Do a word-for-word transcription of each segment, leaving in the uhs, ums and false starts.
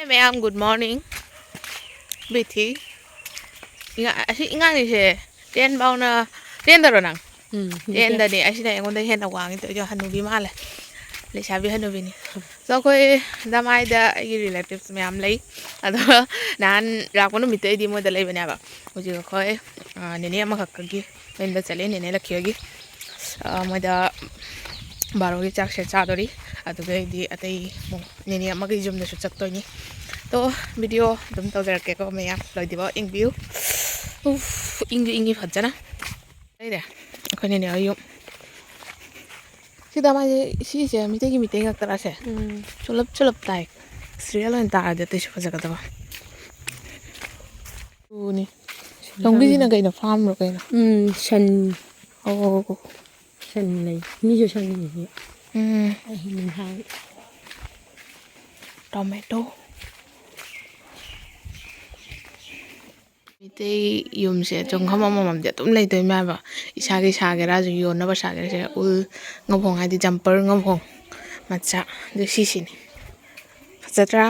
ꯃꯌꯥꯝ, good morning꯫ ꯕꯤꯊꯤ꯫ ꯏꯉꯥ-, ꯑꯁꯤ ꯑꯉꯥꯡꯅꯤꯁꯦ ꯇꯦꯟ ꯐꯥꯎꯅ, ꯇꯦꯟꯗꯔꯣ ꯅꯪ? ꯎꯝ, ꯇꯦꯟꯗꯅꯦ꯫ ꯑꯁꯤꯅ ꯑꯩꯉꯣꯟꯗ ꯍꯦꯟꯅ ꯋꯥꯡꯉꯤ ꯇꯧꯔꯤꯁꯦ, ꯍꯅꯨꯕꯤ ꯃꯥꯜꯂꯦ꯫ ꯂꯩꯁꯥꯕꯤ ꯍꯅꯨꯕꯤꯅꯤ꯫ So, ꯑꯩꯈꯣꯏ ꯗꯃꯥꯏꯗ ꯑꯩꯒꯤ relatives ꯃꯌꯥꯝ ꯂꯩ꯫ ꯑꯗꯣ ꯅꯍꯥꯟ ꯂꯥꯛꯄ ꯅꯨꯃꯤꯠꯇꯩꯗꯤ ꯃꯣꯏꯗ ꯂꯩꯕꯅꯦꯕ꯫ ꯍꯧꯖꯤꯛ ꯑꯩꯈꯣꯏ, ꯑ, ꯅꯦꯅꯦ ꯑꯃꯈꯛꯀꯤ ꯃꯌꯨꯝꯗ ꯆꯠꯂꯦ, ꯅꯦꯅꯦ ꯂꯛꯈꯤꯍꯣꯏꯒꯤ꯫ ꯑ, ꯃꯣꯏꯗ ꯕꯥꯔꯣꯒꯤ ꯆꯥꯛꯁꯦ ꯆꯥꯗꯣꯔꯤ꯫ ꯑꯗꯨꯗꯩꯗꯤ ꯑꯇꯩ ꯑꯃꯨꯛ ꯅꯦꯅꯦ ꯑꯃꯒꯤ ꯌꯨꯝꯗꯁꯨ ꯆꯠꯇꯣꯏꯅꯤ꯫ ꯇꯣ, video ꯑꯗꯨꯝ ꯇꯧꯖꯔꯛꯀꯦꯀꯣ ꯃꯌꯥꯝ, ꯂꯣꯏꯗ꯭ꯔꯤꯕꯣ ꯌꯦꯡꯕꯤꯌꯨ꯫ ꯎꯐ, ꯏꯪꯁꯨ ꯏꯪꯉꯤ ꯐꯖꯅ꯫ ꯂꯩꯔꯦ ꯑꯩꯈꯣꯏ ꯅꯦꯅꯦ ꯍꯣꯏ ꯌꯨꯝ꯫ ꯁꯤꯗ ꯃꯥꯁꯦ, ꯁꯤꯁꯦ ꯃꯤꯇꯩꯒꯤ ꯃꯤꯇꯩ ꯉꯥꯛꯇꯔꯥꯁꯦ? ꯎꯝ꯫ ꯆꯨꯂꯞ ꯆꯨꯂꯞ ꯇꯥꯏ꯫ Real ꯑꯣꯏꯅ ꯇꯥꯔꯗꯤ ꯑꯇꯩꯁꯨ ꯐꯖꯒꯗꯕ꯫ ꯇꯨꯅꯤ꯫ ꯁꯣꯝꯒꯤꯁꯤꯅ ꯀꯩꯅꯣ, farm ꯔꯣ ꯀꯩꯅꯣ? ꯎꯝ, ꯁꯟ꯫ ꯑꯣ꯫ ꯁꯟ ꯂꯩ꯫ ꯃꯤꯁꯨ ꯁꯟ ꯂꯩ꯫ ꯎꯝ꯫ ꯑꯩ ꯍꯤꯡꯅ ꯍꯥꯏ꯫ Tomato꯫ ꯃꯤꯇꯩ ꯌꯨꯝꯁꯦ ꯆꯨꯡꯐꯝ ꯑꯃꯃꯝꯗꯤ ꯑꯗꯨꯝ ꯂꯩꯗꯣꯏꯅꯦ ꯍꯥꯏꯕ꯫ ꯏꯁꯥꯒꯤ ꯁꯥꯒꯦꯔꯥ, ꯌꯣꯟꯅꯕ ꯁꯥꯒꯦꯔꯥ, ꯁꯦ ꯎꯜ ꯉꯧꯐꯝ, ꯍꯥꯏꯗꯤ jumper ꯉꯧꯐꯝ ꯃꯆꯥ꯫ ꯑꯗꯨ ꯁꯤꯁꯤꯅꯤ꯫ ꯐꯖꯗ꯭ꯔꯥ?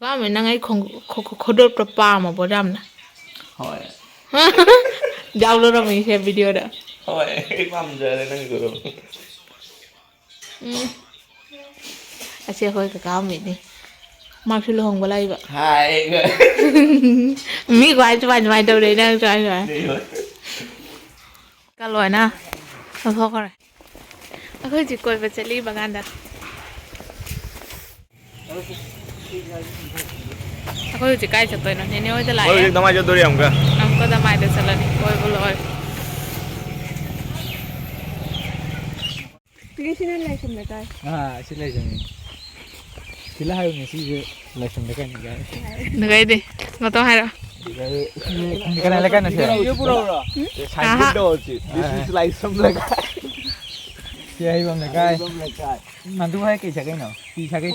ꯄꯥꯝꯃꯦ ꯅꯪ ꯑꯩ ꯈꯣꯡ-, ꯈꯣ-, ꯈꯣ-, ꯈꯨꯗꯣꯞꯇꯣ ꯄꯥꯝꯃꯕꯣ ꯌꯥꯝꯅ? ꯍꯣꯏ꯫ ꯌꯥꯎꯗꯣꯔꯝꯃꯤꯁꯦ video ꯗ꯫ ꯍꯣꯏ, ꯑꯩ ꯄꯥꯝꯖꯔꯦ ꯅꯪ ꯈꯨꯗꯣꯞ꯫ ꯎꯝ꯫ ꯑꯁꯤ ꯑꯩꯈꯣꯏ ꯀꯀꯥ ꯑꯃꯅꯤ꯫ ꯃꯥꯁꯨ ꯂꯨꯍꯣꯡꯕ ꯂꯥꯛꯏꯕ꯫ ꯍꯥꯏ꯫ ꯃꯤ ꯈ꯭ꯋꯥꯏ ꯁꯨꯃꯥꯏ ꯁꯨꯃꯥꯏꯅ ꯇꯧꯔꯦ, ꯅꯪ ꯁꯨꯃꯥꯏ ꯁꯨꯃꯥꯏ꯫ ꯀ ꯂꯣꯏꯅ ꯂꯧꯊꯣꯛꯈ꯭ꯔꯦ꯫ ꯑꯩꯈꯣꯏ ꯍꯧꯖꯤꯛ ꯀꯣꯏꯕ ꯆꯠꯂꯤ ꯕꯒꯥꯟꯗ꯫ ꯑꯩꯈꯣꯏ ꯍꯧꯖꯤꯛ ꯀꯥꯏ ꯆꯠꯇꯣꯏꯅꯣ? ꯅꯦꯅꯦ ꯍꯣꯏꯗ ꯂꯥꯛꯑꯦ꯫ ꯍꯧꯖꯤꯛ ꯅꯃꯥꯏ ꯆꯠꯇꯣꯔꯤ ꯑꯃꯨꯛꯀ꯫ ꯑꯃꯨꯛꯀ ꯅꯃꯥꯏꯗ ꯆꯠꯂꯅꯤ, ꯀꯣꯏꯕ ꯂꯣꯏꯔꯦ꯫ ꯁꯤꯒꯤꯁꯤꯅ ꯂꯥꯏꯁ꯭ꯔꯝ ꯂꯩꯀꯥꯏ꯫ ꯑꯥ, ꯁꯤ ꯂꯥꯏꯁ꯭ꯔꯝꯅꯤ꯫ ꯁꯤꯂ ꯍꯥꯏꯕꯅꯦ, ꯁꯤꯁꯦ ꯂꯥꯏꯁ꯭ꯔꯝ ꯂꯩꯀꯥꯏꯅꯤ ꯀꯥꯏ꯫ ꯑꯗꯨꯒꯩꯗꯤ ꯃꯇꯧ ꯍꯥꯏꯔꯣ꯫ ꯁꯤꯗ ꯀꯅꯥ ꯂꯩꯀꯥꯏꯅꯣ ꯁꯦ? ꯁꯤ ꯄꯨꯔꯛꯎꯔꯣ? ꯁꯤ ꯑꯍꯥ꯫ Sign board ꯇꯧꯔꯁꯤ꯫ This is ꯂꯥꯏꯁ꯭ꯔꯝ ꯂꯩꯀꯥꯏ꯫ ꯁꯤ ꯍꯩꯕꯝ ꯂꯩꯀꯥꯏ꯫ ꯍꯩꯕꯝ ꯂꯩꯀꯥꯏ꯫ ꯃꯗꯨ ꯍꯥꯏ ꯀꯩ ꯁꯥꯒꯩꯅꯣ? ꯄꯤ ꯁꯥꯒꯩ?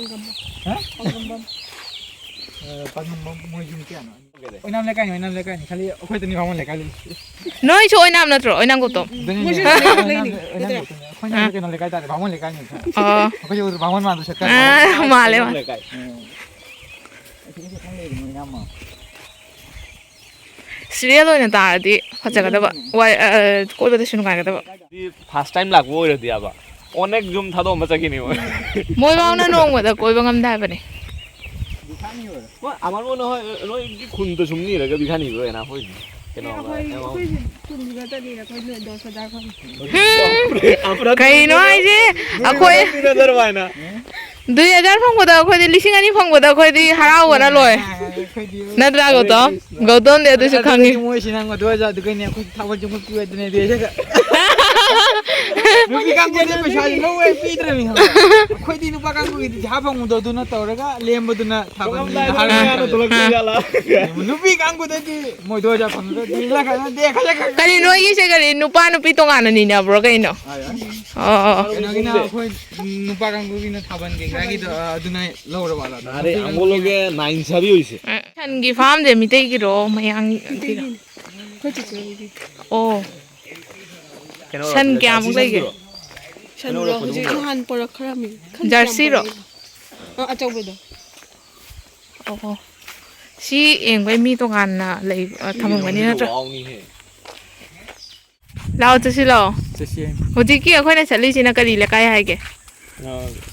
ꯍꯥ? ꯄꯥꯛꯅꯝꯕꯝ ꯃꯣꯏ ꯌꯨꯝ ꯀꯌꯥꯅꯣ? ꯑꯣꯏꯅꯥꯝ ꯂꯩꯀꯥꯏꯅꯤ, ꯑꯣꯏꯅꯥꯝ ꯂꯩꯀꯥꯏꯅꯤ꯫ ꯈꯜꯂꯤ ꯑꯩꯈꯣꯏꯗꯅꯤ ꯕꯥꯃꯣꯟ ꯂꯩꯀꯥꯏ ꯂꯩꯔꯤꯁꯦ꯫ ꯅꯣꯏꯁꯨ ꯑꯣꯏꯅꯥꯝ ꯅꯠꯇ꯭ꯔꯣ? ꯑꯣꯏꯅꯥꯝ ꯒꯧꯇꯝ? ꯑꯗꯨꯅꯤꯅꯦ, ꯃꯣꯏꯁꯨ ꯑꯣꯏꯅꯥꯝ ꯂꯩꯀꯥꯏꯅꯤ, ꯑꯣꯏꯅꯥꯝ ꯅꯠꯇ꯭ꯔꯥ? ꯒꯧꯇꯝꯅꯤ꯫ ꯑꯩꯈꯣꯏꯅ ꯑꯥ꯫ ꯀꯩꯅꯣ ꯂꯩꯀꯥꯏ ꯇꯥꯔꯦ, ꯕꯥꯃꯣꯟ ꯂꯩꯀꯥꯏꯅꯤ꯫ ꯑꯣ꯫ ꯑꯩꯈꯣꯏꯁꯨ ꯕꯥꯃꯣꯟ ꯃꯥꯟꯗ꯭ꯔꯣ ꯁꯛꯇ? ꯑꯥ, ꯃꯥꯜꯂꯦ, ꯃꯥꯜꯂꯦ꯫ ꯂꯩꯀꯥꯏ꯫ ꯎꯝ꯫ ꯑꯩꯈꯣꯏꯁꯨ ꯈꯪꯗꯦ, ꯃꯣꯏ ꯏꯌꯥꯝꯕ꯫ ꯁꯤꯔꯤꯌꯦꯜ ꯑꯣꯏꯅ ꯇꯥꯔꯗꯤ ꯐꯖꯒꯗꯕ, ꯋꯥꯏ-, ꯑ, ꯀꯣꯏꯕꯗꯁꯨ ꯅꯨꯡꯉꯥꯏꯒꯗꯕ꯫ ꯐꯥꯔꯁ ꯇꯥꯏꯝ ꯂꯥꯛꯄ ꯑꯣꯏꯔꯗꯤꯕ, ꯑꯣꯅꯦꯛ ꯌꯨꯝ ꯊꯥꯗꯣꯛꯑꯝꯕ ꯆꯠꯈꯤꯅꯤ ꯃꯣꯏ꯫ ꯃꯣꯏꯐꯥꯎꯅ ꯅꯣꯡꯃꯗ ꯀꯣꯏꯕ ꯉꯝꯗꯦ ꯍꯥꯏꯕꯅꯤ꯫ ꯍꯣꯏ, ꯑꯃꯔꯣꯝꯗ ꯍꯣꯏ, ꯅꯣꯏꯒꯤ ꯈꯨꯟꯗ ꯁꯨꯝ ꯅꯤꯔꯒ ꯕꯤꯈꯥ ꯅꯤꯕ ꯑꯣꯏꯅ ꯑꯩꯈꯣꯏꯗꯤ ꯀꯩꯅꯣ ꯑꯩꯈꯣꯏ, ꯑꯃ ꯑꯩꯈꯣꯏꯁꯦ ꯈꯨꯟꯗꯨꯗ ꯆꯠꯂꯤꯅ ꯑꯩꯈꯣꯏ ꯅꯣꯏ ꯗꯁ ꯍꯖꯥꯔ ꯐꯪꯉꯤ꯫ ꯀꯩꯅꯣ ꯍꯥꯏꯁꯦ? ꯑꯩꯈꯣꯏ ꯇꯤꯟꯅꯗ꯭ꯔꯣ ꯍꯥꯏꯅ? ꯗꯨꯏ ꯍꯖꯥꯔ ꯐꯪꯕꯗ ꯑꯩꯈꯣꯏꯗꯤ ꯂꯤꯁꯤꯡ ꯑꯅꯤ ꯐꯪꯕꯗ ꯑꯩꯈꯣꯏꯗꯤ ꯍꯔꯥꯎꯕꯅ ꯂꯣꯏ꯫ ꯑꯩꯈꯣꯏꯗꯤ ꯅꯠꯇ꯭ꯔꯥ, ꯒꯧꯇꯝ? ꯒꯧꯇꯝꯗꯤ ꯑꯗꯨꯁꯨ ꯑꯗꯨꯗꯤ ꯈꯪꯉꯤ꯫ ꯃꯣꯏꯁꯤ ꯅꯪ ꯑꯗꯨ ꯑꯣꯏꯔꯁꯨ ꯑꯗꯨꯒꯩꯅꯦ ꯑꯩꯈꯣꯏ ꯊꯥꯕꯜ ꯆꯣꯡꯕ ꯄꯤꯌꯨ ꯍꯥꯏꯗꯅ ꯔꯦꯁꯇꯒ꯫ ꯅꯨꯄꯤ ꯀꯥꯡꯕꯨꯗꯤ ꯄꯩꯁꯥꯁꯤ ꯂꯧꯋꯦ ꯄꯤꯗ꯭ꯔꯃꯤ ꯈꯪꯕ꯭ꯔꯥ? ꯑꯩꯈꯣꯏꯗꯤ ꯅꯨꯄꯥ ꯀꯥꯡꯕꯨꯒꯤꯗꯤ ꯄꯩꯁꯥ ꯐꯪꯕꯗꯣ ꯑꯗꯨꯅ ꯇꯧꯔꯒ ꯂꯦꯝꯕꯗꯨꯅ ꯊꯥꯕꯜꯅꯦꯅ ꯍꯥꯏꯔꯒ ꯃꯌꯥꯝꯅ ꯊꯥꯕꯜ꯫ ꯇꯣꯂꯛꯇꯣꯏ ꯖꯥꯠꯂꯥ? ꯅꯨꯄꯤ ꯀꯥꯡꯕꯨꯗꯗꯤ ꯃꯣꯏꯗꯣ ꯑꯣꯖꯥ ꯐꯪꯉꯒ ꯗꯤꯜꯂ ꯀꯥꯟꯅꯗꯦ ꯈꯜꯂꯦ ꯈꯜꯂꯦ꯫ ꯀꯔꯤ ꯅꯣꯏꯒꯤꯁꯦ ꯀꯔꯤ ꯅꯨꯄꯥ ꯅꯨꯄꯤ ꯇꯣꯉꯥꯟꯅ ꯅꯤꯅꯕ꯭ꯔꯣ ꯀꯩꯅꯣ? ꯑꯥ, ꯑꯥ꯫ ꯑꯣ, ꯑꯣ, ꯑꯣ꯫ ꯀꯩꯅꯣꯒꯤꯅ ꯑꯩꯈꯣꯏ ꯅꯨꯄꯥ ꯀꯥꯡꯕꯨꯒꯤꯅ ꯊꯥꯕꯜ ꯀꯦꯟꯒ꯭ꯔꯥꯒꯤꯗꯣ, ꯑ, ꯑꯗꯨꯅ ꯂꯧꯔꯕ ꯑꯗꯣ? ꯅꯥꯔꯦ, ꯅꯨꯄꯤ ꯑꯪꯒꯣꯂꯣꯒꯦ ꯀꯥꯡꯕꯨꯒꯤꯅ ꯅꯥꯏꯟ ꯁꯥꯕꯤ ꯑꯣꯏꯁꯦ꯫ ꯑ, ꯁꯟꯒꯤ ꯐꯥꯔꯝꯁꯦ ꯃꯤꯇꯩꯒꯤꯔꯣ ꯃꯌꯥꯡꯒꯤꯔꯣ? ꯑꯩꯈꯣꯏ ꯆꯤꯆꯦꯒꯤ꯫ ꯑꯣ꯫ ꯀꯩꯅꯣ, ꯁꯟ ꯀꯌꯥꯃꯨꯛ ꯖꯔꯁꯤ ꯂꯩꯒꯦ? ꯁꯟꯗꯨꯔꯣ? ꯁꯟꯗꯣ ꯀꯩꯅꯣ ꯍꯧꯖꯤꯛ ꯄꯨꯗꯣꯏꯔꯣ? ꯅꯍꯥꯟ ꯄꯣꯔꯛꯈ꯭ꯔꯃꯤ꯫ ꯈꯪꯗꯦ ꯀꯌꯥꯝ ꯖꯔꯁꯤꯔꯣ? ꯄꯣꯔꯛꯏꯅꯣ꯫ ꯑ, ꯑꯆꯧꯕꯗꯣ꯫ ꯑꯣꯍꯣ꯫ ꯁꯤ ꯌꯦꯡꯕꯩ ꯃꯤ ꯇꯣꯉꯥꯟꯅ ꯂꯩ, ꯑ, ꯊꯝꯃꯝꯒꯅꯤ ꯅꯠꯇ꯭ꯔꯥ? ꯋꯥꯎꯅꯤꯍꯦ꯫ ꯂꯥꯛꯑꯣ, ꯆꯠꯁꯤ ꯂꯥꯛꯑꯣ꯫ ꯆꯠꯁꯤ꯫ ꯍꯧꯖꯤꯛꯀꯤ ꯑꯩꯈꯣꯏꯅ ꯆꯠꯂꯤꯁꯤꯅ ꯀꯔꯤ ꯂꯩꯀꯥꯏ ꯍꯥꯏꯒꯦ? ꯑ,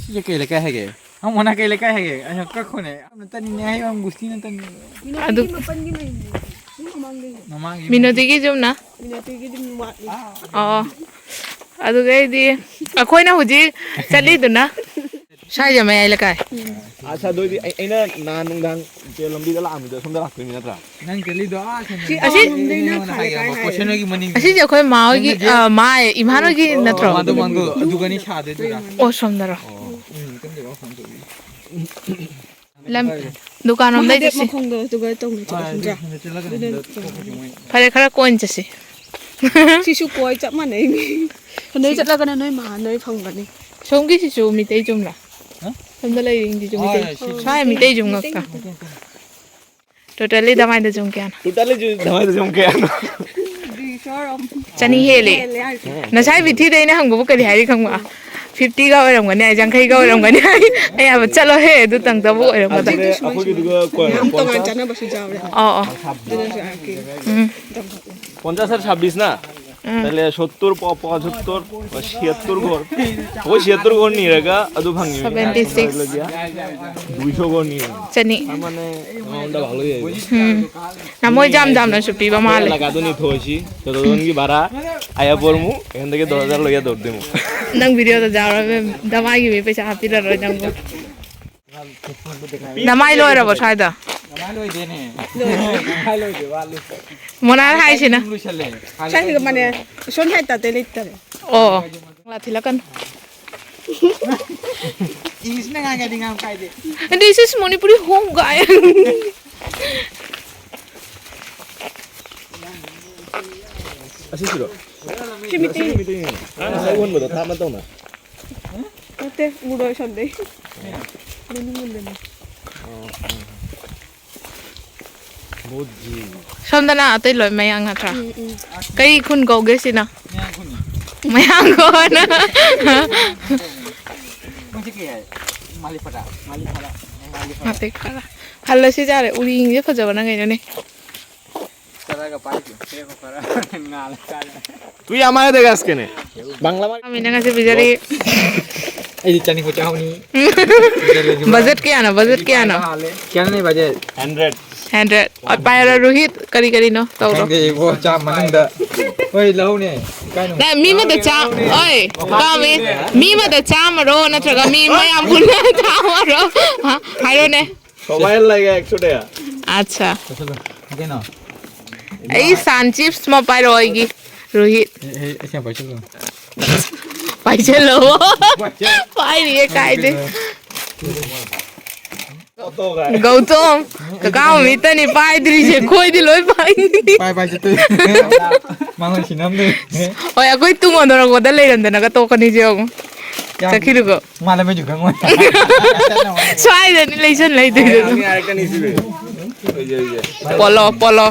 ꯁꯤꯁꯦ ꯀꯩ ꯂꯩꯀꯥꯏ ꯍꯥꯏꯒꯦ? ꯅꯪ ꯃꯣꯅꯥ ꯀꯩ ꯂꯩꯀꯥꯏ ꯍꯥꯏꯒꯦ? ꯑꯩꯅ ꯀꯛꯈꯣꯅꯦ꯫ ꯌꯥꯝꯅ ꯆꯠꯅꯤꯡꯉꯦ ꯍꯥꯏꯕ ꯑꯪꯒꯨꯁꯇꯤꯅ ꯇꯟꯕ꯫ ꯑꯗꯨ ꯃꯤꯅꯣꯇꯤꯒꯤ ꯃꯄꯟꯒꯤ ꯃꯅꯤꯡꯗ꯫ ꯁꯤ ꯃꯃꯥꯡꯗꯩꯅꯦ꯫ ꯃꯃꯥꯡꯒꯤ ꯃꯤꯅꯣꯇꯤꯒꯤ ꯌꯨꯝꯅ? ꯃꯤꯅꯣꯇꯤꯒꯤꯗꯤ ꯋꯥꯠꯂꯤ꯫ ꯑꯥ꯫ ꯑꯣ꯫ ꯑꯗꯨꯒꯩꯗꯤ ꯑꯩꯈꯣꯏꯅ ꯍꯧꯖꯤꯛ ꯆꯠꯂꯤꯗꯨꯅ ꯁ꯭ꯋꯥꯏꯁꯦ ꯃꯌꯥꯏ ꯂꯩꯀꯥꯏ꯫ ꯑꯁ, ꯑꯗꯨ ꯑꯣꯏꯗꯤ ꯑꯩ, ꯑꯩꯅ ꯅꯍꯥꯟ ꯅꯨꯡꯗꯥꯡ ꯆꯦ ꯂꯝꯕꯤꯗ ꯂꯥꯛꯑꯝꯃꯤꯗꯣ ꯁꯣꯝꯗ ꯂꯥꯛꯇꯣꯏꯅꯤ ꯅꯠꯇ꯭ꯔꯥ? ꯅꯪ ꯆꯠꯂꯤꯗꯣ ꯑꯥ ꯁꯣꯝꯗ꯫ ꯁꯤ ꯑꯁꯤ ꯑꯩ ꯅꯉꯣꯟꯗ ꯍꯥꯏꯒꯦ, ꯀꯣꯏꯁꯟ ꯍꯣꯏꯒꯤ ꯃꯅꯤꯡꯗ꯫ ꯑꯁꯤꯁꯦ ꯑꯩꯈꯣꯏ ꯃꯥ ꯍꯣꯏꯒꯤ, ꯅꯪꯅ ꯑ, ꯃꯥ, ꯏꯝꯐꯥꯜ ꯍꯣꯏꯒꯤ ꯅꯠꯇ꯭ꯔꯣ? ꯃꯥꯗꯣ, ꯃꯥꯗꯣ, ꯑꯗꯨꯒꯅꯤ ꯁꯥꯗꯣꯏꯗꯨꯅ꯫ ꯑꯣ, ꯁꯣꯝꯗꯔꯣ? ꯎꯝ, ꯀꯟꯗꯦꯕ, ꯐꯣꯟ ꯇꯧꯔꯤ꯫ ꯂꯝ-, ꯗꯨꯀꯥꯟ ꯔꯣꯝꯗꯩ ꯃꯍꯥꯗꯦꯕ ꯆꯠꯁꯤ꯫ ꯃꯈꯣꯡꯗꯣ ꯑꯗꯨꯒ ꯇꯧꯅꯤ, ꯑꯥ, ꯈꯪꯕ꯭ꯔꯥ? ꯑꯗꯨ ꯆꯠꯂꯒꯅꯤ ꯑꯗꯨꯅ ꯑꯗꯨꯗ ꯇꯧꯅꯤ꯫ ꯊꯣꯛꯄꯁꯦ ꯃꯣꯏ꯫ ꯐꯔꯦ, ꯈꯔ ꯀꯣꯟ ꯆꯠꯁꯤ꯫ ꯁꯤꯁꯨ ꯀꯣꯏ ꯆꯞ ꯃꯥꯟꯅꯩ ꯃꯤ꯫ ꯅꯣꯏ ꯆꯠꯂꯒꯅ ꯅꯣꯏ ꯃꯥ ꯅꯣꯏ ꯐꯪꯒꯅꯤ꯫ ꯁꯣꯝꯒꯤꯁꯤꯁꯨ ꯃꯤꯇꯩ ꯆꯨꯝꯂꯥ? ꯍꯥ? ꯁꯣꯝꯗ ꯂꯩꯔꯤꯁꯤꯡꯁꯤꯁꯨ ꯃꯤꯇꯩ? ꯍꯣꯏ, ꯁꯤ ꯁ꯭ꯋꯥꯏ ꯃꯤꯇꯩ ꯆꯨꯝ ꯉꯥꯛꯇ꯫ ꯃꯤꯇꯩ ꯉꯥꯛꯇ꯫ Totally ꯗꯃꯥꯏꯗ ꯁꯨꯝ ꯀꯌꯥꯅꯣ? Totally ꯗꯃꯥꯏꯗ ꯁꯨꯝ ꯀꯌꯥꯅꯣ? ꯆꯅꯤ ꯍꯦꯜꯂꯦ꯫ ꯉꯁꯥꯏ ꯕꯤꯊꯤꯗ ꯑꯩꯅ ꯍꯪꯕꯕꯨ ꯀꯔꯤ ꯍꯥꯏꯔꯤ ꯈꯪꯕ? ꯐꯤꯐꯇꯤꯒ ꯑꯣꯏꯔꯝꯒꯅꯤ ꯍꯥꯏ, ꯌꯥꯡꯈꯩꯒ ꯑꯣꯏꯔꯝꯒꯅꯤ ꯍꯥꯏ꯫ ꯑꯩ ꯍꯥꯏꯕ, "ꯆꯠꯂꯣ ꯍꯦ, ꯑꯗꯨ ꯇꯪꯗꯕꯨ ꯑꯣꯏꯔꯝꯒꯗ꯭ꯔꯥ?" ꯑꯗꯨꯗꯤ ꯑꯩꯈꯣꯏꯒꯤꯗꯨꯒ ꯀꯣꯟ- ꯌꯥꯝ ꯇꯣꯉꯥꯟ ꯆꯥꯅꯕꯁꯨ ꯌꯥꯎꯔꯦ꯫ ꯑꯣ ꯑꯣ꯫ ꯑꯗꯨꯅꯁꯨ ꯑꯩꯒꯤ ꯎꯝ꯫ ꯄꯣꯟꯆꯥꯁ ꯁꯥꯔ ꯁꯥꯕꯤꯁꯅ ꯎꯝ꯫ ꯁꯣꯠꯇꯨꯔ ꯄꯣ ꯄꯣ ꯁꯣꯠꯇꯨꯔ ꯁꯤꯌꯠꯇꯨꯔ ꯒꯣꯔ꯫ ꯑꯩꯈꯣꯏ ꯁꯤꯌꯠꯇꯨꯔ ꯒꯣꯔ ꯅꯤꯔꯒ ꯑꯗꯨ ꯐꯪꯉꯤꯕꯅꯤ꯫ Seventy six꯫ ꯗꯨꯏꯁꯣ ꯒꯣꯔ ꯅꯤꯔꯒ꯫ ꯆꯅꯤ꯫ ꯃꯥꯅꯦ꯫ ꯑꯃꯥꯎꯟꯗ ꯚꯥꯂꯨ ꯌꯥꯏꯕ꯫ ꯎꯝ꯫ ꯅꯃꯣꯏ ꯖꯥꯝ ꯖꯥꯝꯅꯁꯨ ꯄꯤꯕ ꯃꯥꯜꯂꯦ꯫ ꯂꯥꯛꯀꯗꯣꯏꯅꯤ ꯊꯣꯏꯁꯤ꯫ ꯆꯣꯗꯣꯟꯒꯤ ꯚꯥꯔꯥ ꯑꯌꯥ ꯄꯣꯔꯃꯨ꯫ ꯑꯩꯉꯣꯟꯗꯒꯤ ꯗꯣ ꯍꯖꯥꯔ ꯂꯣꯏ ꯌꯥꯗꯧꯗꯦꯃꯨ꯫ ꯅꯪ ꯚꯤꯗꯤꯑꯣꯗ ꯌꯥꯎꯔꯒ ꯗꯃꯥꯒꯤ ꯃꯤ ꯄꯩꯁꯥ ꯍꯥꯞꯄꯤꯔꯔꯣꯏ ꯅꯪꯕꯨ꯫ ꯅꯃꯥꯏ ꯂꯣꯏꯔꯕꯣ ꯁ꯭ꯋꯥꯏꯗ? ꯃꯣꯅꯥꯜ ꯍꯥꯏꯁꯤꯅ꯫ ꯁ꯭ꯋꯥꯏꯁꯤꯗ ꯃꯅꯦ ꯁꯣꯝ ꯁꯥꯏꯗ ꯇꯥꯇꯦ ꯂꯩꯇꯔꯦ꯫ ꯑꯣ꯫ ꯂꯥ ꯊꯤꯜꯂꯛꯀꯅꯨ꯫ ꯏꯪꯂꯤꯁꯅ ꯉꯥꯡꯒꯗꯤ ꯉꯥꯡ ꯀꯥꯏꯗꯦ꯫ This is Manipuri home guy. ꯑꯁꯤꯁꯤꯔꯣ? ꯁꯤ ꯃꯤꯇꯩ ꯃꯤꯇꯩꯅꯦ꯫ ꯉꯁꯥꯏ ꯎꯍꯟꯕꯗꯣ ꯊꯥꯞꯅ ꯇꯧꯅ꯫ ꯅꯠꯇꯦ, ꯎꯔꯣꯏ ꯁꯣꯝꯗꯩ꯫ ꯃꯅꯨꯡ ꯃꯨꯟꯗꯅꯤ꯫ ꯁꯣꯝꯗꯅ ꯑꯇꯩ ꯂꯣꯏ ꯃꯌꯥꯡ ꯅꯠꯇ꯭ꯔꯥ? ꯀꯩ ꯈꯨꯟ ꯀꯧꯒꯦ ꯁꯤꯅ? ꯃꯌꯥꯡ ꯈꯨꯟ꯫ ꯃꯣꯏꯁꯦ ꯀꯩ ꯍꯥꯏ? ꯃꯥꯂꯤꯄꯗ꯫ ꯃꯥꯂꯤꯄꯗ꯫ ꯃꯥꯂꯤꯄꯗ꯫ ꯃꯇꯦꯛ ꯈꯔ ꯍꯜꯂꯁꯤ ꯌꯥꯔꯦ꯫ ꯎꯔꯤꯡꯁꯦ ꯐꯖꯕꯅ ꯀꯩꯅꯣꯅꯦ꯫ ꯆꯠꯂꯒ ꯄꯥꯏꯁꯦ꯫ ꯁꯦꯝꯃꯣ ꯈꯔ꯫ ꯉꯥꯜꯂ ꯀꯥꯟꯗ꯫ ꯇꯨ ꯌꯥꯝ ꯍꯥꯏꯗ ꯒꯥꯁ ꯀꯦꯅꯦ꯫ ꯕꯪꯂꯥ ꯃꯥ- ꯃꯤꯅ ꯉꯁꯤ ꯄꯤꯖꯔꯤ꯫ ꯑꯩꯗꯤ ꯆꯥꯅꯤꯡꯕ ꯆꯥꯍꯧꯅꯤ꯫ ꯕꯖꯦꯠ ꯀꯌꯥꯅꯣ? ꯕꯖꯦꯠ ꯀꯌꯥꯅꯣ? ꯀꯌꯥꯅ ꯂꯩ ꯕꯖꯦꯠ? ꯍꯟꯗ꯭ꯔꯦꯠ꯫ ꯍꯟꯗ꯭ꯔꯦꯠ꯫ ꯄꯥꯏꯔꯣ ꯔꯣꯍꯤꯠ, ꯀꯔꯤ ꯀꯔꯤꯅꯣ ꯇꯧꯔꯣ꯫ ꯈꯪꯗꯦ ꯏꯕꯣ, ꯆꯥꯝ ꯃꯅꯨꯡꯗ꯫ ꯍꯣꯏ, ꯂꯧꯍꯧꯅꯦ꯫ ꯀꯥꯏꯅꯣ? ꯅꯪ ꯃꯤ ꯑꯃꯗ ꯆꯥꯝ-, ꯑꯣꯏ, ꯀꯥꯎꯃꯤ꯫ ꯃꯤ ꯑꯃꯗ ꯆꯥꯝꯃꯔꯣ ꯅꯠꯇ꯭ꯔꯒ ꯃꯤ ꯃꯌꯥꯝ ꯄꯨꯟꯅ ꯆꯥꯝꯃꯔꯣ? ꯍꯥ? ꯍꯥꯏꯔꯣꯅꯦ꯫ ꯁꯣꯕꯥꯏ ꯂꯩꯒꯦ ꯑꯦꯛꯁꯣꯗꯦ꯫ ꯑꯠꯆꯥ꯫ ꯄꯥꯏꯁꯜꯂꯣ꯫ ꯀꯩꯅꯣ? ꯑꯩ ꯁꯥꯟ ꯆꯤꯞꯁ ꯑꯃ ꯄꯥꯏꯔꯛꯑꯣ ꯑꯩꯒꯤ꯫ ꯔꯣꯍꯤꯠ꯫ ꯑꯦ, ꯑꯦ, ꯑꯩ ꯁꯦꯝ ꯄꯥꯏꯁꯜꯂꯣ꯫ ꯄꯥꯏꯁꯜꯂꯣ꯫ ꯄꯥꯏꯔꯤꯌꯦ ꯀꯥꯏꯗꯦ꯫ ꯒꯧꯇꯝ, ꯀꯀꯥ ꯃꯃꯤꯠꯇꯅꯤ ꯄꯥꯏꯗ꯭ꯔꯤꯁꯦ, ꯈꯣꯏꯗꯤ ꯂꯣꯏ ꯄꯥꯏ꯫ ꯄꯥꯏ, ꯄꯥꯏ, ꯆꯠꯇꯣꯏ꯫ ꯃꯉꯣꯟ ꯁꯤꯅꯝꯗꯦ꯫ ꯍꯣꯏ, ꯑꯩꯈꯣꯏ ꯇꯨꯡ ꯑꯣꯟꯊꯣꯔꯛꯄꯗ ꯂꯩꯔꯝꯗꯅꯒ ꯇꯣꯛꯀꯅꯤꯁꯦ ꯌꯦꯡꯉꯨ꯫ ꯆꯠꯈꯤꯗꯨꯒ꯫ ꯃꯥ ꯂꯝꯕꯤꯁꯨ ꯈꯪꯉꯣꯏ꯫ ꯁ꯭ꯋꯥꯏꯗꯅꯤ ꯂꯩꯁꯟ ꯂꯩꯗꯣꯏꯗꯨ꯫ ꯍꯥꯏꯔꯛꯀꯅꯤ ꯁꯤꯗꯤ꯫ Polo, polo.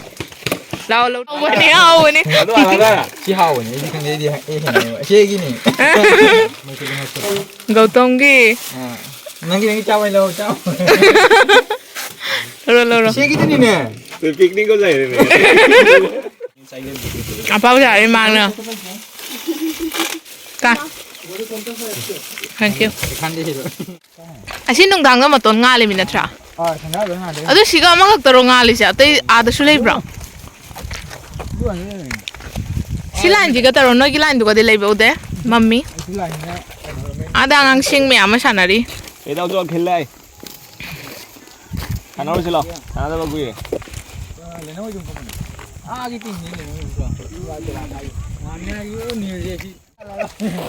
ꯂꯥꯎ, ꯂꯧ꯫ ꯍꯥꯎꯕꯅꯦ, ꯍꯥꯎꯕꯅꯦ꯫ ꯑꯗꯨ ꯍꯥꯏꯔꯒ ꯁꯤ ꯍꯥꯎꯕꯅꯦ, ꯑꯩꯗꯤ ꯈꯪꯗꯦ, ꯑꯩꯗꯤ ꯑꯩ ꯍꯦꯟꯅ ꯁꯤ ꯑꯩꯒꯤꯅꯦ꯫ ꯒꯧꯇꯝꯒꯤ꯫ ꯑꯥ꯫ ꯅꯪꯒꯤ, ꯅꯪꯒꯤ ꯆꯥꯎ ꯍꯥꯏ ꯂꯧ, ꯆꯥꯎ꯫ ꯂꯧꯔꯣ, ꯂꯧꯔꯣ꯫ ꯁꯤ ꯑꯩꯒꯤꯗꯨꯅꯤꯅꯦ꯫ ꯄꯤꯛꯅꯤꯛ ꯑꯣꯏꯅ ꯂꯩꯔꯦꯅꯦ꯫ ꯑꯄꯥꯎ ꯆꯥꯔꯦ ꯃꯥꯡꯅ꯫ ꯀꯥ꯫ Thank you꯫ ꯑꯁꯤ ꯅꯨꯡꯗꯥꯡꯗ ꯃꯇꯣꯟ ꯉꯥꯜꯂꯤꯃꯤ ꯅꯠꯇ꯭ꯔꯥ? ꯑꯥ, ꯁꯦꯟꯗ꯭ꯔꯥꯗ ꯉꯥꯜꯂꯦ꯫ ꯑꯗꯨ ꯁꯤꯒ ꯑꯃꯈꯛꯇꯔꯣ ꯉꯥꯜꯂꯤꯁꯦ? ꯑꯇꯩ ꯑꯥꯗꯁꯨ ꯂꯩꯕ꯭ꯔꯣ? ꯑꯗꯨ ꯑꯅꯤ ꯂꯩꯕꯅꯦ꯫ ꯁꯤ ꯂꯥꯏꯟꯁꯤꯒ ꯇꯧꯔꯣ, ꯅꯣꯏꯒꯤ ꯂꯥꯏꯟꯗꯨꯒꯗꯤ ꯂꯩꯕ ꯎꯗꯦ, ꯃꯝꯃꯤ꯫ ꯑꯁꯤ ꯂꯥꯏꯟꯁꯤꯅ ꯀꯩꯅꯣ, main ꯑꯥꯗ ꯑꯉꯥꯡꯁꯤꯡ ꯃꯌꯥꯝ ꯑꯃ ꯁꯥꯟꯅꯔꯤ꯫ ꯀꯩꯗꯧꯗꯣ ꯑꯈꯤꯜ ꯂꯩ? ꯁꯥꯟꯅꯔꯨꯁꯤ ꯂꯥꯎ꯫ ꯁꯥꯟꯅꯗꯕ ꯀꯨꯏꯔꯦ꯫ ꯑꯥꯒꯤ ꯇꯤꯝꯅꯤ ꯂꯩꯅꯧ꯫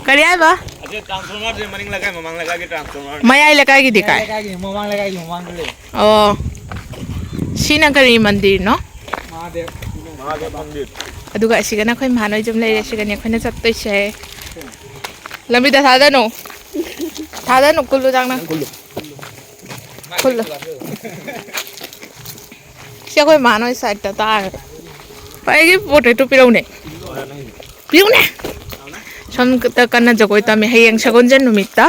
ꯀꯔꯤ ꯍꯥꯏꯕ? ꯑꯁꯤ transformerꯁꯦ ꯃꯅꯤꯡ ꯂꯩꯀꯥꯏ, ꯃꯃꯥꯡ ꯂꯩꯀꯥꯏꯒꯤ transformer꯫ ꯃꯌꯥꯏ ꯂꯩꯀꯥꯏꯒꯤꯗꯤ ꯀꯥꯏ? ꯂꯩꯀꯥꯏꯒꯤ ꯃꯃꯥꯡ ꯂꯩꯀꯥꯏꯒꯤ ꯃꯃꯥꯡꯗ ꯂꯩ꯫ ꯑꯣ꯫ ꯁꯤꯅ ꯀꯔꯤ ꯃꯟꯗꯤꯔꯅꯣ? ꯃꯍꯥꯗꯦꯕ꯫ ꯃꯍꯥꯗꯦꯕ ꯃꯟꯗꯤꯔ꯫ ꯑꯗꯨꯒ ꯑꯁꯤꯒꯅ ꯑꯩꯈꯣꯏ ꯃꯍꯥꯟ ꯍꯣꯏ ꯌꯨꯝ ꯂꯩꯔꯦ꯫ ꯑꯁꯤꯒꯅꯤ ꯑꯩꯈꯣꯏꯅ ꯆꯠꯇꯣꯏꯁꯦ꯫ ꯂꯝꯕꯤꯗ ꯊꯥꯗꯅꯨ꯫ ꯊꯥꯗꯅꯨ, ꯀꯨꯜꯂꯨ ꯆꯥꯡꯅ꯫ ꯀꯨꯜꯂꯨ꯫ ꯁꯤ ꯑꯩꯈꯣꯏ ꯃꯥ ꯅꯣꯏ side ꯇ ꯇꯥꯔꯦ꯫ ꯑꯩꯒꯤ portrait ꯇꯨ ꯄꯤꯔꯛꯎꯅꯦ꯫ ꯄꯤꯔꯛꯎꯅꯦ꯫ ꯁꯣꯝꯗ ꯀꯟꯅ ꯖꯒꯣꯏ ꯇꯝꯃꯤ꯫ ꯍꯌꯦꯡ ꯁꯒꯣꯜꯁꯦꯟ ꯅꯨꯃꯤꯠꯇ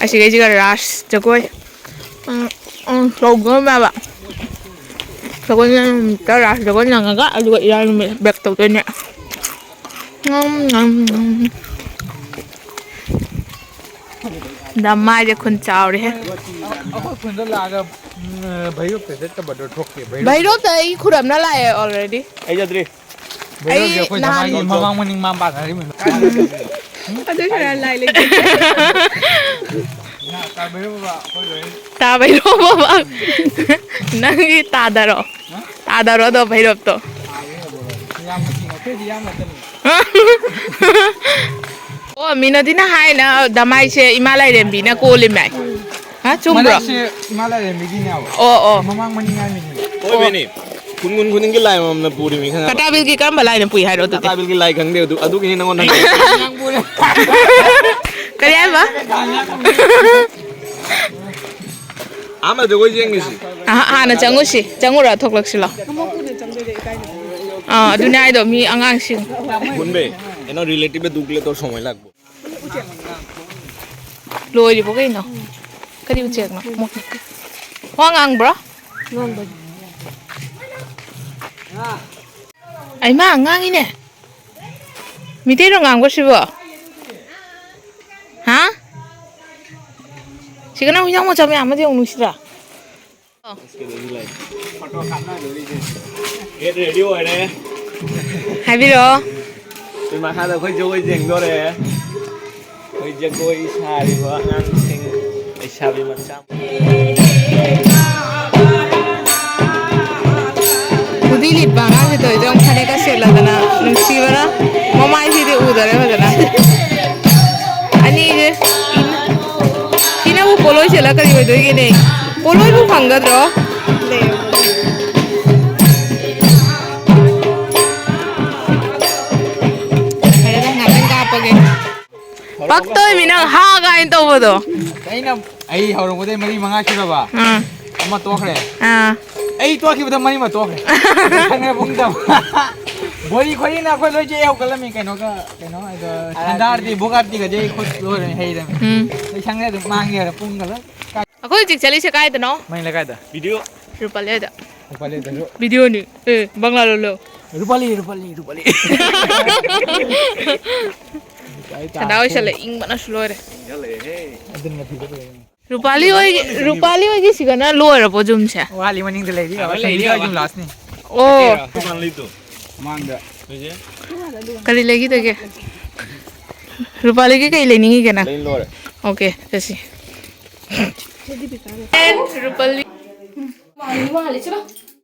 ꯑꯁꯤꯒꯩꯁꯤꯒ ꯔꯥꯁ ꯖꯒꯣꯏ, ꯎꯝ, ꯎꯝ, ꯇꯧꯗꯣꯏꯅꯦꯕ꯫ ꯁꯒꯣꯜꯁꯦꯟ ꯅꯨꯃꯤꯠꯇ ꯔꯥꯁ ꯖꯒꯣꯏ ꯅꯪꯉꯒ ꯑꯗꯨꯒ ꯏꯔꯥꯏ ꯅꯨꯃꯤꯠ back ꯇꯧꯗꯣꯏꯅꯦ꯫ ꯉꯝ, ꯉꯝ, ꯉꯝ꯫ ꯅꯃꯥꯏꯁꯦ ꯈꯨꯟ ꯆꯥꯎꯔꯦꯍꯦ꯫ ꯑꯩꯈꯣꯏ ꯈꯨꯟꯗ ꯂꯥꯛꯑꯒ, ꯎꯝ, ꯚꯩꯔꯣꯞꯇ ꯆꯠꯇꯕꯗꯣ ꯊꯣꯛꯇꯦ, ꯚꯩꯔꯣꯞ꯫ ꯚꯩꯔꯣꯞꯇ ꯑꯩ ꯈꯨꯔꯝꯅ ꯂꯥꯛꯑꯦ already꯫ ꯑꯩ ꯆꯠꯇ꯭ꯔꯤ꯫ ꯚꯩꯔꯣꯞꯁꯦ ꯑꯩ ꯑꯩꯈꯣꯏ ꯅꯍꯥꯟ ꯊꯣꯡꯒꯥꯟꯒꯤ ꯃꯃꯥꯡ ꯃꯅꯤꯡ ꯃꯥꯡ ꯄꯥꯟꯅꯔꯤꯕꯅꯤ꯫ ꯑꯗꯨ ꯈꯔ ꯂꯥꯏ ꯂꯩꯇꯦ꯫ ꯇꯥ ꯚꯩꯔꯣꯞ ꯕꯕꯥ, ꯑꯩꯈꯣꯏ ꯂꯣꯏ꯫ ꯇꯥ ꯚꯩꯔꯣꯞ ꯕꯕꯥ꯫ ꯅꯪꯒꯤ ꯇꯥꯗꯔꯣ? ꯍꯥ? ꯇꯥꯗꯔꯣ ꯑꯗꯣ ꯚꯩꯔꯣꯞꯇꯣ? ꯇꯥꯗꯦ ꯑꯗꯣ꯫ ꯏꯌꯥꯝꯕꯁꯤꯡ, ꯑꯩꯈꯣꯏꯗꯤ ꯏꯌꯥꯝꯕ ꯉꯥꯛꯇꯅꯤ꯫ ꯑꯣ, ꯃꯤꯅꯗꯤꯅ ꯍꯥꯏꯅ ꯗꯃꯥꯏꯁꯦ ꯏꯃꯥ ꯂꯥꯏꯔꯦꯝꯕꯤꯅ ꯀꯣꯜꯂꯤꯃꯦ꯫ ꯍꯥ, ꯆꯨꯝꯕ꯭ꯔꯣ? ꯃꯅꯥꯛꯁꯦ ꯏꯃꯥ ꯂꯥꯏꯔꯦꯝꯕꯤꯒꯤꯅꯦꯕ꯫ ꯑꯣ, ꯑꯣ꯫ ꯃꯃꯥꯡ ꯃꯅꯤꯡ ꯍꯥꯏꯃꯤꯅꯦ꯫ ꯍꯣꯏ, ꯃꯦꯅꯦ꯫ ꯈꯨꯟ, ꯈꯨꯟ ꯈꯨꯗꯤꯡꯒꯤ ꯂꯥꯏ ꯑꯃꯃꯝꯅ ꯄꯨꯔꯤꯃꯤ ꯈꯪꯉꯕ? ꯀꯇꯥꯕꯤꯜꯒꯤ ꯀꯔꯝꯕ ꯂꯥꯏꯅ ꯄꯨꯏ ꯍꯥꯏꯔꯣ ꯑꯗꯨꯗꯤ? ꯀꯇꯥꯕꯤꯜꯒꯤ ꯂꯥꯏ ꯈꯪꯗꯦ ꯑꯗꯨ, ꯑꯗꯨꯒꯤꯅꯤ ꯅꯪꯉꯣꯟꯗ ꯍꯪꯉꯛꯏ꯫ ꯀꯔꯤ ꯍꯥꯏꯕ? ꯑꯍꯥꯟꯕ ꯖꯒꯣꯏ ꯌꯦꯡꯉꯤꯁꯤ꯫ ꯑꯍ, ꯍꯥꯟꯅ ꯆꯪꯉꯨꯁꯤ꯫ ꯆꯪꯉꯨꯔ ꯊꯣꯛꯂꯛꯁꯤꯂꯣ? ꯑꯥ, ꯑꯗꯨꯅꯦ ꯍꯥꯏꯗꯣ, ꯃꯤ ꯑꯉꯥꯡꯁꯤꯡ꯫ হুনবে, এনে রিলেটিভে দুখ দিলে তোর সময় লাগবে। ꯂꯣꯏꯔꯤꯕꯣ ꯀꯩꯅꯣ? ꯀꯔꯤ ꯎꯆꯦꯛꯅꯣ? ꯋꯥ ꯉꯥꯡꯕ꯭ꯔꯣ? ꯑꯩꯃ, ꯉꯥꯡꯉꯤꯅꯦ꯫ ꯃꯤꯇꯩꯔꯣ ꯉꯥꯡꯕ ꯁꯤꯕꯣ? ꯍꯥ? ꯁꯤꯒꯅ ꯍꯨꯏꯅꯥꯎ ꯃꯆꯥ ꯃꯌꯥꯝ ꯑꯃꯗꯤ ꯑꯃꯨꯛ ꯅꯨꯡꯁꯤꯗ꯭ꯔꯥ? ꯒꯦꯠ ꯔꯦꯗꯤ ꯑꯣꯏꯔꯦ꯫ ꯍꯥꯏꯕꯤꯔꯛꯑꯣ꯫ ꯁꯤ ꯃꯈꯥꯗ ꯑꯩꯈꯣꯏ ꯖꯒꯣꯏ ꯌꯦꯡꯗꯣꯔꯦ꯫ ꯑꯩꯈꯣꯏ ꯖꯒꯣꯏ ꯁꯥꯔꯤꯕ ꯑꯉꯥꯡꯁꯤꯡ, ꯂꯩꯁꯥꯕꯤ ꯃꯆꯥ꯫ ꯈꯨꯗꯤ ꯂꯤꯠꯄ ꯑꯉꯥꯡꯁꯦ ꯇꯧꯔꯤꯁꯦ ꯌꯦꯡꯉꯨ, ꯐꯅꯦꯛꯀ ꯁꯦꯠꯂꯗꯅ ꯅꯨꯡꯁꯤꯕꯅ꯫ ꯃꯃꯥꯏꯁꯤꯗꯤ ꯎꯗꯔꯦ ꯐꯖꯅ꯫ ꯑꯅꯤꯁꯦ ꯁꯤꯅꯕꯨ ꯄꯣꯠꯂꯣꯏ ꯁꯦꯠꯂ ꯀꯔꯤ ꯑꯣꯏꯗꯣꯏꯒꯦꯅꯦ? ꯄꯣꯠꯂꯣꯏꯕꯨ ꯐꯪꯒꯗ꯭ꯔꯣ? ꯐꯔꯦꯗ, ꯉꯥꯛꯇꯪ ꯀꯥꯞꯄꯒꯦ꯫ ꯄꯛꯇꯣꯏꯃꯤ ꯅꯪ ꯍꯥ ꯀꯥꯏꯅ ꯇꯧꯕꯗꯣ꯫ ꯑꯩꯅ, ꯑꯩ ꯍꯧꯔꯛꯄꯗꯩ ꯃꯔꯤ ꯃꯉꯥ ꯁꯨꯔꯕ? ꯑꯥ꯫ ꯑꯃ ꯇꯣꯛꯈ꯭ꯔꯦ꯫ ꯑꯥ꯫ ꯑꯩ ꯇꯣꯛꯈꯤꯕꯗ ꯃꯔꯤ ꯑꯃ ꯇꯣꯛꯈ꯭ꯔꯦ꯫ ꯈꯪꯉꯦ ꯄꯨꯡ ꯇꯝ-, ꯕꯣꯔꯤ ꯈꯣꯔꯤꯅ ꯑꯩꯈꯣꯏ ꯂꯣꯏ ꯆꯦ ꯍꯧꯒꯠꯂꯝꯃꯤ ꯀꯩꯅꯣꯒ, ꯀꯩꯅꯣ ꯍꯥꯏꯗꯣ, ꯁꯟꯗꯥꯔꯗꯤ ꯕꯣꯒꯥꯔꯇꯤꯒꯗꯤ ꯑꯩ ꯈꯨꯠ ꯂꯣꯏꯔꯦ ꯍꯩꯔꯦ꯫ ꯎꯝ꯫ ꯂꯣꯏꯁꯪꯈ꯭ꯔꯦ ꯑꯗꯨꯝ ꯃꯥꯡꯉꯦ ꯍꯥꯏꯔ ꯄꯨꯡꯒ ꯂꯣꯏ꯫ ꯑꯩꯈꯣꯏ ꯍꯧꯖꯤꯛ ꯆꯠꯂꯤꯁꯦ ꯀꯥꯏꯗꯅꯣ? ꯃꯅꯤꯡ ꯂꯩꯀꯥꯏꯗ꯫ ꯚꯤꯗꯤꯑꯣ꯫ ꯔꯨꯄꯥꯂꯦꯗ꯫ ꯔꯨꯄꯥꯂꯦꯗꯁꯨ꯫ ꯚꯤꯗꯤꯑꯣꯅꯤ꯫ ꯑꯦ, ꯕꯪꯂꯥ ꯂꯣꯜꯂꯣ꯫ ꯔꯨꯄꯥꯂꯤ, ꯔꯨꯄꯥꯂꯤ, ꯔꯨꯄꯥꯂꯤ꯫ ꯁꯟꯗꯥ ꯍꯣꯏ ꯆꯠꯂꯦ, ꯏꯪꯕꯅꯁꯨ ꯂꯣꯏꯔꯦ꯫ ꯑꯗꯨꯅ ꯐꯤꯗ ꯂꯩꯔꯦ꯫ ꯔꯨꯄꯥꯂꯤ ꯍꯣꯏꯒꯤ, ꯔꯨꯄꯥꯂꯤ ꯍꯣꯏꯒꯤ ꯁꯤꯒꯅ ꯂꯣꯏꯔꯕꯣ ꯖꯨꯝꯁꯦ? ꯋꯥꯠꯂꯤ, ꯃꯅꯤꯡꯗ ꯂꯩꯔꯤ꯫ ꯑꯥ, ꯂꯩꯔꯤ, ꯁꯟꯗꯤꯒ ꯑꯥ꯫ ꯖꯨꯝ ꯂꯥꯁꯅꯤ꯫ ꯑꯣ꯫ ꯗꯨꯀꯥꯟ ꯂꯩꯇꯣ꯫ ꯃꯥꯡꯗ꯫ ꯀꯔꯤ ꯂꯩꯈꯤꯗꯒꯦ? ꯔꯨꯄꯥꯂꯤꯒꯤ ꯀꯩ ꯂꯩꯅꯤꯡꯉꯤꯒꯦ ꯅꯪ? ꯂꯩ ꯂꯣꯏꯔꯦ꯫ ꯑꯣꯀꯦ, ꯆꯠꯁꯤ꯫ ꯔꯨꯄꯥꯂꯤ꯫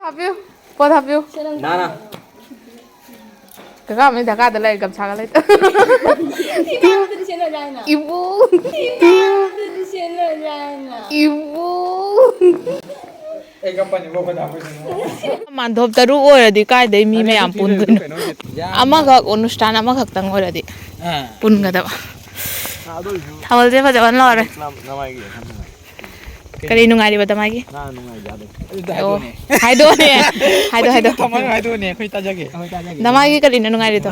ꯍꯥꯞꯄꯤꯌꯨ꯫ ꯄꯣꯠ ꯍꯥꯞꯄꯤꯌꯨ꯫ ꯅꯥꯅ꯫ ꯀꯀꯥ ꯑꯃ ꯗꯔꯀꯥꯔꯗ ꯂꯩꯔꯦ, ꯒꯝꯁꯥꯒ ꯂꯩꯇ-, ꯏꯕꯨꯡꯗꯨꯗꯤ ꯁꯦꯟꯅ ꯌꯥꯏꯅ꯫ ꯏꯕꯨꯡ꯫ ꯏꯕꯨꯡꯗꯨꯗꯤ ꯁꯦꯟꯅ ꯌꯥꯏꯅ꯫ ꯏꯕꯨꯡ꯫ ꯃꯥꯟꯗꯣꯞ ꯇꯔꯨꯛ ꯑꯣꯏꯔꯗꯤ ꯀꯥꯏꯗꯩ ꯃꯤ ꯃꯌꯥꯝ ꯄꯨꯟꯗꯣꯏꯅꯣ? ꯑꯃꯈꯛ, ꯑꯣꯅꯨꯁꯊꯥꯟ ꯑꯃꯈꯛꯇꯪ ꯑꯣꯏꯔꯗꯤ ꯑꯥ꯫ ꯄꯨꯟꯒꯗꯕ꯫ ꯊꯥꯕꯜꯁꯦ ꯐꯖꯕꯅ ꯂꯣꯏꯔꯦ꯫ ꯀꯔꯤ ꯅꯨꯡꯉꯥꯏꯔꯤꯕ ꯗꯃꯥꯏꯒꯤ? ꯅꯪ ꯅꯨꯡꯉꯥꯏꯖꯥꯗꯦ꯫ ꯑꯣ, ꯍꯥꯏꯗꯣꯛꯑꯣꯅꯦ꯫ ꯍꯥꯏꯗꯣ, ꯍꯥꯏꯗꯣ꯫ ꯀꯃꯥꯏꯅ ꯍꯥꯏꯗꯣꯛꯑꯅꯤ? ꯑꯩꯈꯣꯏ ꯇꯥꯖꯒꯦ꯫ ꯗꯃꯥꯏꯒꯤ ꯀꯔꯤꯅꯣ ꯅꯨꯡꯉꯥꯏꯔꯤꯗꯣ?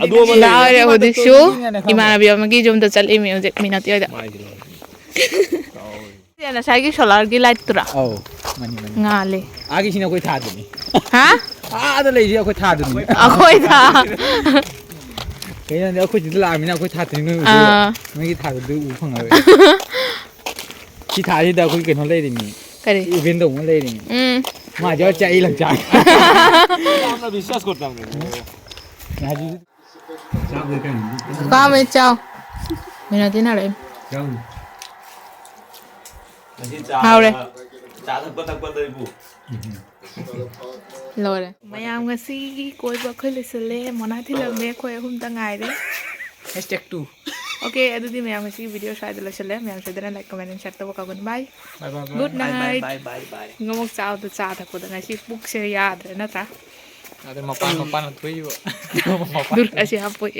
ꯑꯗꯨ ꯑꯃ ꯗꯥ ꯑꯣꯏꯔꯦ ꯍꯧꯖꯤꯛꯁꯨ꯫ ꯏꯃꯥꯟꯅꯕꯤ ꯑꯃꯒꯤ ꯌꯨꯝꯗ ꯆꯠꯂꯤꯃꯤ ꯍꯧꯖꯤꯛ ꯃꯤꯅꯠ ꯌꯣꯏꯗ꯫ ꯉꯁꯥꯏꯒꯤ ꯁꯣꯂꯥꯔꯒꯤ ꯂꯥꯏꯠꯇꯨꯔꯥ? ꯑꯧ, ꯃꯥꯅꯤ ꯃꯥꯅꯤ꯫ ꯉꯥꯜꯂꯤ꯫ ꯑꯥꯒꯤꯁꯤꯅ ꯑꯩꯈꯣꯏ ꯊꯥꯗꯨꯅꯤ꯫ ꯍꯥ? ꯑꯥꯗ ꯂꯩꯁꯦ ꯑꯩꯈꯣꯏ ꯊꯥꯗꯨꯅꯤ꯫ ꯑꯩꯈꯣꯏ ꯊꯥ꯫ ꯀꯩꯅꯣꯗꯤ ꯑꯩꯈꯣꯏ ꯁꯤꯗ ꯂꯥꯛꯑꯃꯤꯅ ꯑꯩꯈꯣꯏ ꯊꯥꯗꯨꯅꯤ, ꯅꯣꯏ ꯎꯗꯣꯏꯕ꯫ ꯑꯥ꯫ ꯅꯣꯏꯒꯤ ꯊꯥꯗꯨꯗꯤ ꯎ ꯐꯪꯉꯔꯣꯏ꯫ ꯁꯤ ꯊꯥꯁꯤꯗ ꯑꯩꯈꯣꯏ ꯀꯩꯅꯣ ꯂꯩꯔꯤꯅꯤ꯫ ꯀꯔꯤ? ꯏꯚꯦꯟ ꯇꯧꯕ ꯑꯃ ꯂꯩꯔꯤꯅꯤ꯫ ꯎꯝ꯫ ꯃꯥꯁꯦ ꯆꯥꯛꯏ ꯂꯪꯆꯥꯛ꯫ ꯌꯥꯝꯅ ꯕꯤꯁ꯭ꯋꯥꯁ ꯀꯣꯠꯇꯕꯅꯦ꯫ ꯍꯧꯖꯤꯛ ꯀꯥꯝꯃꯦ ꯆꯥꯎ꯫ ꯃꯤꯅꯠ ꯇꯤꯟꯅꯔꯛꯏ꯫ ꯉꯁꯤ ꯆꯥ ꯍꯥꯎꯔꯦ꯫ ꯆꯥ ꯊꯛꯄ ꯊꯛꯄꯗ ꯏꯕꯨ꯫ ꯂꯣꯏꯔꯦ꯫ ꯃꯌꯥꯝ ꯉꯁꯤꯒꯤ ꯀꯣꯏꯕ ꯑꯩꯈꯣꯏ ꯂꯣꯏꯁꯤꯜꯂꯦ꯫ ꯃꯣꯅꯥ ꯊꯤꯜꯂꯝꯃꯦ꯫ ꯑꯩꯈꯣꯏ ꯑꯍꯨꯝꯇ ꯉꯥꯏꯔꯦ꯫ ꯍꯦꯁꯇꯦꯛ ꯇꯨ꯫ ꯑꯣꯀꯦ, ꯑꯗꯨꯗꯤ ꯃꯌꯥꯝ ꯉꯁꯤꯒꯤ ꯚꯤꯗꯤꯑꯣ ꯁ꯭ꯋꯥꯏꯗ ꯂꯣꯏꯁꯤꯜꯂꯦ꯫ ꯃꯌꯥꯝ ꯁꯣꯏꯗꯅ ꯂꯥꯏꯛ, ꯀꯃꯦꯟ, ꯑꯦꯟ ꯁꯤꯌꯔ ꯇꯧꯕ ꯀꯥꯎꯒꯅꯨ꯫ ꯕꯥꯏ꯫ ꯕꯥꯏ ꯕꯥꯏ ꯕꯥꯏ꯫ Good night. ꯉꯃꯣꯛ ꯆꯥꯕꯗ ꯆꯥ ꯊꯛꯄꯗ ꯉꯁꯤ ꯄꯨꯛꯁꯦ ꯌꯥꯗ꯭ꯔꯦ ꯅꯠꯇ꯭ꯔꯥ? ꯑꯗꯩ ꯃꯄꯥꯟ ꯃꯄꯥꯟꯅ ꯊꯣꯛꯏꯕ꯫ ꯗꯨꯔ ꯑꯁꯤ ꯍꯥꯞꯄꯣꯏ꯫